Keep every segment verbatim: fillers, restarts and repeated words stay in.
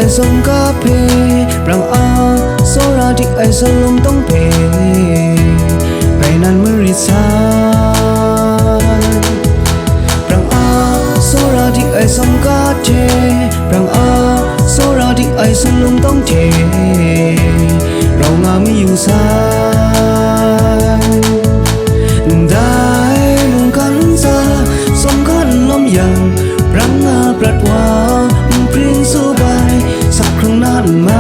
Ai sawm ga hpe, brang a, tsawra dik ai salum tawng hpe, rai nan marit sai. Brang a, tsawra dik ai sawm ga hte, brang a, tsawra dik ai salum tawng hte, rau nga mayu sai. Ndai mungkan ntsa, sawm ga n lawm yang, brang a prat wa, n pring tsup ai, sa hkrung na n mai.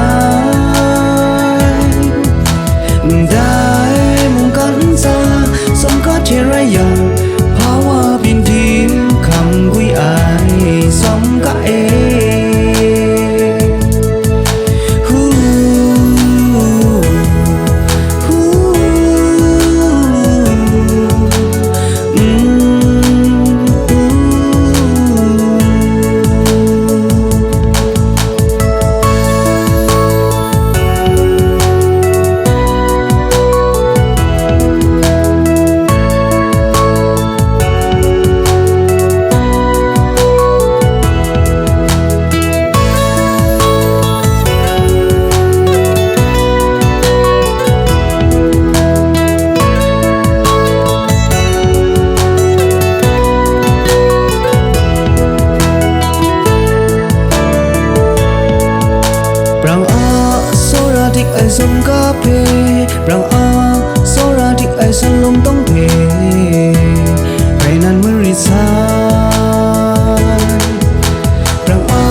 Ndai mungkan ntsa, sawm ga hte rai yang, hpa wa byin dim hkam gwi ai, sawm ga e. Hu, hu, mm, hu. Brang a, tsawra dik ai sawm ga hpe, brang a, tsawra dik ai salum tawng hpe, rai nan marit sai. Brang a,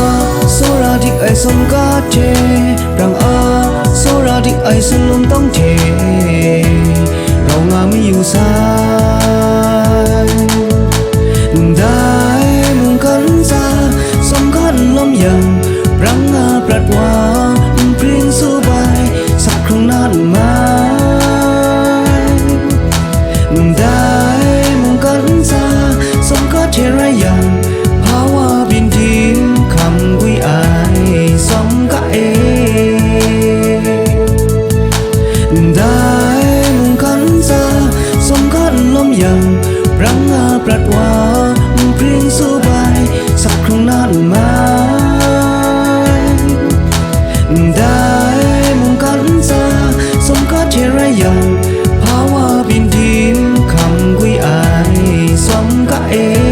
tsawra dik ai sawm ga hte, brang a, tsawra dik ai salum tawng hte, rau nga mayu sai. Ndai mungkan ntsa, sawm ga n lawm yang, brang a prat wa, n pring tsup ai, sa hkrung na n mai. Ndai mungkan ntsa, sawm ga hte rai yang, hpa wa byin dim hkam gwi ai, sawm ga e. Ndai mungkan ntsa, sawm ga n lawm yang, brang a prat wa, n pring tsup ai, sa hkrung na n mai. Ndai mungkan ntsa, sawm ga hte rai yang, hpa wa byin dim hkam gwi ai, sawm ga e.